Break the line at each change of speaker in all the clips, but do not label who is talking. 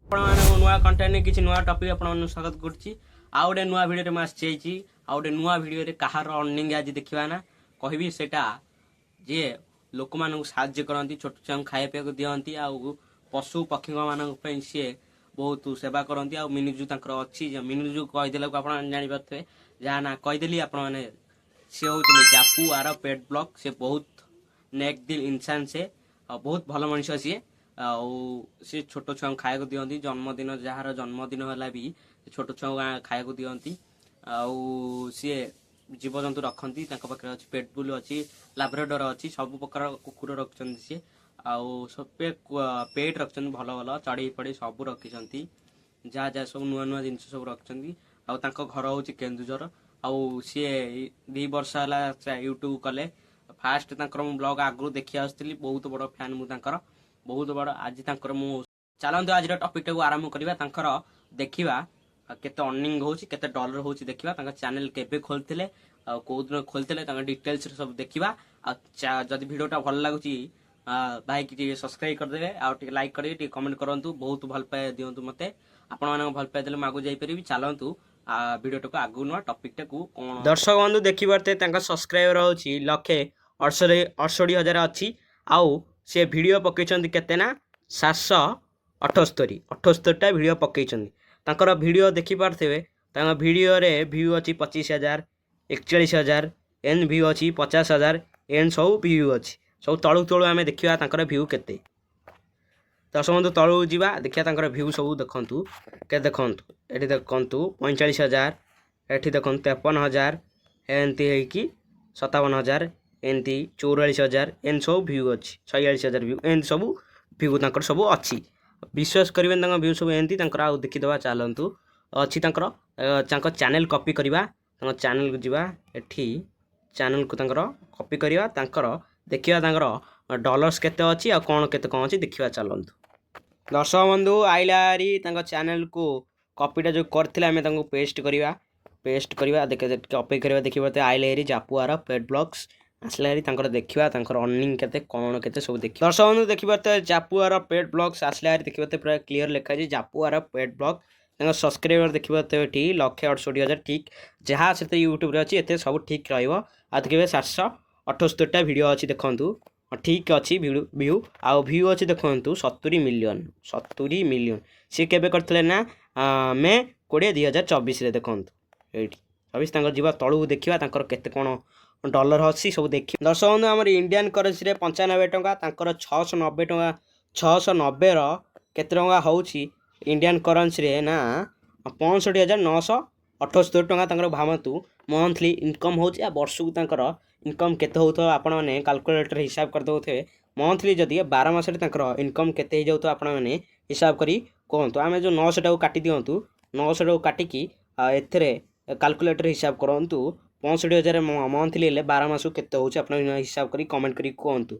ଆପଣମାନଙ୍କୁ ନୂଆ କଣ୍ଟେଣ୍ଟ, କିଛି ନୂଆ ଟପିକ୍ ଆପଣମାନଙ୍କୁ ସ୍ୱାଗତ କରୁଛି। ଆଉ ଗୋଟେ ନୂଆ ଭିଡ଼ିଓରେ ମୁଁ ଆସିଯାଇଛି। ଆଉ ଗୋଟେ ନୂଆ ଭିଡ଼ିଓରେ କାହାର ଅର୍ଣ୍ଣିଂ ଆଜି ଦେଖିବା ନା କହିବି, ସେଇଟା ଯିଏ ଲୋକମାନଙ୍କୁ ସାହାଯ୍ୟ କରନ୍ତି, ଛୋଟ ଛୁଆଙ୍କୁ ଖାଇବା ପିଇବାକୁ ଦିଅନ୍ତି ଆଉ ପଶୁ ପକ୍ଷୀଙ୍କ ମାନଙ୍କ ପାଇଁ ସିଏ ବହୁତ ସେବା କରନ୍ତି। ଆଉ ମିନି ଜୁ ତାଙ୍କର ଅଛି। ମିନି ଜୁ କହିଦେଲାକୁ ଆପଣ ଜାଣିପାରୁଥିବେ, ଯାହା ନା କହିଦେଲି ଆପଣମାନେ। ସିଏ ହେଉଛନ୍ତି ଜାପୁ ଆର ପେଟ୍ ବ୍ଲଗ୍। ସେ ବହୁତ ନେକ୍ ଦିଲ ଇନସାନ ସେ, ଆଉ ବହୁତ ଭଲ ମଣିଷ ସିଏ। ଆଉ ସେ ଛୋଟ ଛୁଆଙ୍କୁ ଖାଇବାକୁ ଦିଅନ୍ତି। ଜନ୍ମଦିନ, ଯାହାର ଜନ୍ମଦିନ ହେଲା ବି ସେ ଛୋଟ ଛୁଆଙ୍କୁ ଖାଇବାକୁ ଦିଅନ୍ତି। ଆଉ ସିଏ ଜୀବଜନ୍ତୁ ରଖନ୍ତି। ତାଙ୍କ ପାଖରେ ଅଛି ପେଟବୁଲ୍ ଅଛି, ଲାବ୍ରାଡର ଅଛି, ସବୁ ପ୍ରକାର କୁକୁର ରଖିଛନ୍ତି ସିଏ। ଆଉ ପେଟ୍ ରଖିଛନ୍ତି, ଭଲ ଭଲ ଚଢ଼େଇ ଫଡ଼େଇ ସବୁ ରଖିଛନ୍ତି। ଯାହା ଯାହା ସବୁ ନୂଆ ନୂଆ ଜିନିଷ ସବୁ ରଖିଛନ୍ତି। ଆଉ ତାଙ୍କ ଘର ହେଉଛି କେନ୍ଦୁଝର। ଆଉ ସିଏ 2 ବର୍ଷ ହେଲା ୟୁଟ୍ୟୁବ କଲେ। ଫାଷ୍ଟ ତାଙ୍କର ମୁଁ ବ୍ଲଗ ଆଗରୁ ଦେଖି ଆସୁଥିଲି। ବହୁତ ବଡ଼ ଫ୍ୟାନ୍ ମୁଁ ତାଙ୍କର, ବହୁତ ବଡ଼। ଆଜି ତାଙ୍କର ମୁଁ, ଚାଲନ୍ତୁ ଆଜିର ଟପିକଟାକୁ ଆରମ୍ଭ କରିବା। ତାଙ୍କର ଦେଖିବା କେତେ ଅର୍ଣ୍ଣିଂ ହେଉଛି, କେତେ ଡଲର ହେଉଛି ଦେଖିବା। ତାଙ୍କ ଚ୍ୟାନେଲ କେବେ ଖୋଲିଥିଲେ ଆଉ କୋଉ ଦିନ ଖୋଲିଥିଲେ, ତାଙ୍କ ଡିଟେଲ୍ସରେ ସବୁ ଦେଖିବା। ଆଉ ଯଦି ଭିଡ଼ିଓଟା ଭଲ ଲାଗୁଛି ଭାଇ, ଟିକେ ସବସ୍କ୍ରାଇବ କରିଦେବେ ଆଉ ଟିକେ ଲାଇକ୍ କରିବେ, ଟିକେ କମେଣ୍ଟ କରନ୍ତୁ। ବହୁତ ଭଲ ପାଇବା ଦିଅନ୍ତୁ ମୋତେ। ଆପଣମାନଙ୍କ ଭଲ ପାଇବା ଦେଲେ ମୁଁ ଆଗକୁ ଯାଇପାରିବି। ଚାଲନ୍ତୁ ଭିଡ଼ିଓଟାକୁ ଆଗକୁ ନୂଆ ଟପିକଟାକୁ କ'ଣ। ଦର୍ଶକ ବନ୍ଧୁ, ଦେଖିପାରୁଥିବେ ତାଙ୍କ ସବସ୍କ୍ରାଇବର ହେଉଛି 1,68,68,000 ଅଛି। ଆଉ ସେ ଭିଡ଼ିଓ ପକେଇଛନ୍ତି କେତେ ନା 778, 78ଟା ଭିଡ଼ିଓ ପକେଇଛନ୍ତି। ତାଙ୍କର ଭିଡ଼ିଓ ଦେଖିପାରୁଥିବେ। ତାଙ୍କ ଭିଡ଼ିଓରେ ଭ୍ୟୁ ଅଛି 25,000, 41,000 ଏନ୍ ଭ୍ୟୁ ଅଛି, 50,000 ଏନ୍ ସବୁ ଭ୍ୟୁ ଅଛି। ସବୁ ତଳୁ ତଳୁ ଆମେ ଦେଖିବା ତାଙ୍କର ଭ୍ୟୁ କେତେ। ଦର୍ଶକ ବନ୍ଧୁ, ତଳକୁ ଯିବା, ଦେଖିବା ତାଙ୍କର ଭ୍ୟୁ ସବୁ। ଦେଖନ୍ତୁ କେତେ, ଦେଖନ୍ତୁ ଏଠି ଦେଖନ୍ତୁ 45,000, ଏଠି ଦେଖନ୍ତୁ 53,000, ଏମିତି ହେଇକି 57,000, ଏମିତି 44,000, ଏମିତି ସବୁ ଭ୍ୟୁ ଅଛି। 46,000 ଭ୍ୟୁ, ଏମିତି ସବୁ ଭ୍ୟୁ ତାଙ୍କର ସବୁ ଅଛି। ବିଶ୍ୱାସ କରିବେନି, ତାଙ୍କ ଭ୍ୟୁ ସବୁ ଏମିତି ତାଙ୍କର। ଆଉ ଦେଖିଦେବା ଚାଲନ୍ତୁ, ଅଛି ତାଙ୍କର। ତାଙ୍କ ଚ୍ୟାନେଲ୍ କପି କରିବା, ତାଙ୍କ ଚ୍ୟାନେଲ୍କୁ ଯିବା। ଏଠି ଚ୍ୟାନେଲ୍କୁ ତାଙ୍କର କପି କରିବା, ତାଙ୍କର ଦେଖିବା ତାଙ୍କର ଡଲର୍ସ କେତେ ଅଛି ଆଉ କ'ଣ କେତେ କ'ଣ ଅଛି ଦେଖିବା ଚାଲନ୍ତୁ। ଦର୍ଶକ ବନ୍ଧୁ, ଆଇଲା ହାରି ତାଙ୍କ ଚ୍ୟାନେଲ୍କୁ କପିଟା ଯେଉଁ କରିଥିଲେ, ଆମେ ତାଙ୍କୁ ପେଷ୍ଟ କରିବା। ପେଷ୍ଟ କରିବା, ଦେଖ, ଟିକେ ଅପେକ୍ଷା କରିବା। ଦେଖିବା, ଆଇଲା ହାରି ଜାପୁଆର ପେଟ୍ ବ୍ଲଗ୍ସ ଆସିଲା ହାରି। ତାଙ୍କର ଦେଖିବା ତାଙ୍କର ଅର୍ଣ୍ଣିଂ କେତେ, କ'ଣ କେତେ ସବୁ ଦେଖିବା। ଦର୍ଶକ ବନ୍ଧୁ, ଦେଖିପାରୁଥିବେ ଜାପୁଆର ପେଟ୍ ବ୍ଲଗ୍ସ ଆସିଲା ହାରି। ଦେଖିପାରୁଥିବେ, ପୁରା କ୍ଲିୟର ଲେଖା ହେଇଛି ଜାପୁଆର ପେଟ୍ ବ୍ଲଗ୍। ତାଙ୍କ ସବସ୍କ୍ରାଇବର ଦେଖିପାରୁଥିବେ ଏଠି 1,68,000। ଠିକ୍ ଯାହା ସେଥିରେ ୟୁଟ୍ୟୁବରେ ଅଛି, ଏତେ ସବୁ ଠିକ୍ ରହିବ। ଆଉ ଦେଖିବେ, 778ଟା ଭିଡ଼ିଓ ଅଛି। ଦେଖନ୍ତୁ, ଠିକ୍ ଅଛି ଭ୍ୟୁ। ଆଉ ଭ୍ୟୁ ଅଛି ଦେଖନ୍ତୁ 70 ମିଲିୟନ, 70 ମିଲିୟନ। ସିଏ କେବେ କରିଥିଲେ ନା ମେ 20, 2024ରେ। ଦେଖନ୍ତୁ ଏଇଠି 24 ତାଙ୍କର। ଯିବା ତଳକୁ, ଦେଖିବା ତାଙ୍କର କେତେ କ'ଣ ଡଲର ଅଛି ସବୁ ଦେଖି। ଦର୍ଶକ ବନ୍ଧୁ, ଆମର ଇଣ୍ଡିଆନ୍ କରେନ୍ସିରେ 95 ଟଙ୍କା, ତାଙ୍କର 690 ଟଙ୍କା। 690ର କେତେ ଟଙ୍କା ହେଉଛି ଇଣ୍ଡିଆନ୍ କରେନ୍ସିରେ ନା 65,978 ଟଙ୍କା ତାଙ୍କର ଭାବନ୍ତୁ ମନ୍ଥଲି ଇନକମ୍ ହେଉଛି। ଆଉ ବର୍ଷକୁ ତାଙ୍କର ଇନକମ୍ କେତେ ହେଉଥିବ, ଆପଣମାନେ କାଲକୁଲେଟର ହିସାବ କରିଦେଉଥିବେ। ମନ୍ଥଲି ଯଦି 12 ମାସରେ ତାଙ୍କର ଇନକମ୍ କେତେ ହେଇଯାଉଥିବ, ଆପଣମାନେ ହିସାବ କରି କୁହନ୍ତୁ। ଆମେ ଯେଉଁ 900ଟାକୁ କାଟି ଦିଅନ୍ତୁ, 900ଟାକୁ କାଟିକି ଏଥିରେ କାଲକୁଲେଟର ହିସାବ କରନ୍ତୁ। 65,000 ମନ୍ଥଲି ହେଲେ 12 ମାସକୁ କେତେ ହେଉଛି, ଆପଣ ହିସାବ କରି କମେଣ୍ଟ କରି କୁହନ୍ତୁ।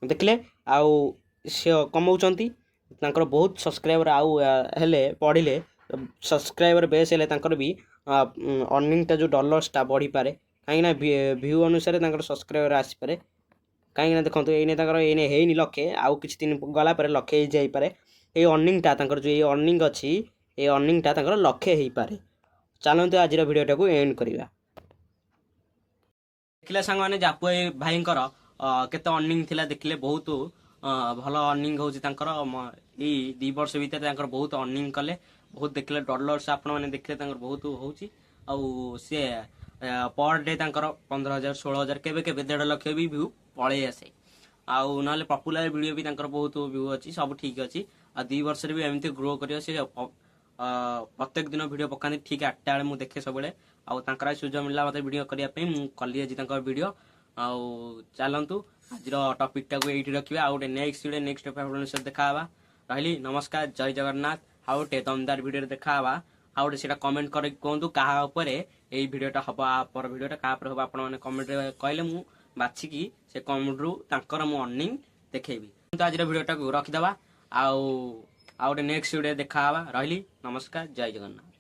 ଦେଖିଲେ, ଆଉ ସେ କମାଉଛନ୍ତି। ତାଙ୍କର ବହୁତ ସବସ୍କ୍ରାଇବର ଆଉ ହେଲେ, ବଢ଼ିଲେ, ସବସ୍କ୍ରାଇବର ବେସ୍ ହେଲେ ତାଙ୍କର ବି ଅର୍ଣ୍ଣିଂଟା ଯେଉଁ ଡଲର୍ସଟା ବଢ଼ିପାରେ। କାହିଁକିନା ଭ୍ୟୁ ଅନୁସାରେ ତାଙ୍କର ସବସ୍କ୍ରାଇବର ଆସିପାରେ। କାହିଁକିନା ଦେଖନ୍ତୁ, ଏଇନେ ତାଙ୍କର ଏଇନେ ହେଇନି ଲକ୍ଷେ, ଆଉ କିଛି ଦିନ ଗଲା ପରେ ଲକ୍ଷେ ହେଇଯାଇପାରେ। ଏଇ ଅର୍ଣ୍ଣିଂଟା ତାଙ୍କର ଯେଉଁ ଏଇ ଅର୍ଣ୍ଣିଂ ଅଛି, ଏଇ ଅର୍ଣ୍ଣିଂଟା ତାଙ୍କର ଲକ୍ଷେ ହେଇପାରେ। ଚାଲନ୍ତୁ ଆଜିର ଭିଡ଼ିଓଟାକୁ ଏଣ୍ଡ କରିବା। ଦେଖିଲେ ସାଙ୍ଗମାନେ, ଜାପୁ ଭାଇଙ୍କର କେତେ ଅର୍ଣ୍ଣିଂ ଥିଲା ଦେଖିଲେ। ବହୁତ ଭଲ ଅର୍ଣ୍ଣିଂ ହେଉଛି ତାଙ୍କର। ଏଇ 2 ବର୍ଷ ଭିତରେ ତାଙ୍କର ବହୁତ ଅର୍ଣ୍ଣିଂ କଲେ। ବହୁତ ଦେଖିଲେ ଡଲର୍ସ, ଆପଣମାନେ ଦେଖିଲେ ତାଙ୍କର ବହୁତ ହେଉଛି। ଆଉ ସିଏ ପର ଡେ ତାଙ୍କର 15,000, 16,000, କେବେ କେବେ 1.5 ଲକ୍ଷ ବି ଭ୍ୟୁ ପଳେଇ ଆସେ। ଆଉ ନହେଲେ ପପୁଲାର ଭିଡ଼ିଓ ବି ତାଙ୍କର ବହୁତ ଭ୍ୟୁ ଅଛି। ସବୁ ଠିକ୍ ଅଛି। ଆଉ 2 ବର୍ଷରେ ବି ଏମିତି ଗ୍ରୋ କରିବ ସେ। ପ୍ରତ୍ୟେକ ଦିନ ଭିଡ଼ିଓ ପକାନ୍ତି ଠିକ୍ 8ଟା ବେଳେ, ମୁଁ ଦେଖେ ସବୁବେଳେ। ଆଉ ତାଙ୍କର ଆଜି ସୁଯୋଗ ମିଳିଲା ମୋତେ ଭିଡ଼ିଓ କରିବା ପାଇଁ, ମୁଁ କଲି ଆଜି ତାଙ୍କର ଭିଡ଼ିଓ। ଆଉ ଚାଲନ୍ତୁ ଆଜିର ଟପିକଟାକୁ ଏଇଠି ରଖିବା। ଆଉ ଗୋଟେ ନେକ୍ସଟ ଭିଡ଼ିଓ, ନେକ୍ସଟ ଟପିକ୍ ଆପଣଙ୍କ ସହିତ ଦେଖା ହେବା। ରହିଲି, ନମସ୍କାର, ଜୟ ଜଗନ୍ନାଥ। ଆଉ ଗୋଟେ ଦମଦାର ଭିଡ଼ିଓରେ ଦେଖା ହେବା। ଆଉ ଗୋଟେ ସେଇଟା କମେଣ୍ଟ କରିକି କୁହନ୍ତୁ କାହା ଉପରେ ଏଇ ଭିଡ଼ିଓଟା ହବ। ଆ ପର ଭିଡ଼ିଓଟା କାହା ଉପରେ ହବ, ଆପଣମାନେ କମେଣ୍ଟରେ କହିଲେ ମୁଁ ବାଛିକି ସେ କମେଣ୍ଟରୁ ତାଙ୍କର ମୁଁ ଅର୍ଣ୍ଣିଂ ଦେଖେଇବି। ତ ଆଜିର ଭିଡ଼ିଓଟାକୁ ରଖିଦେବା। ଆଉ ଆଉ ଗୋଟେ ନେକ୍ସଟ ଭିଡ଼ିଓ ଦେଖା ହେବା। ରହିଲି, ନମସ୍କାର, ଜୟ ଜଗନ୍ନାଥ।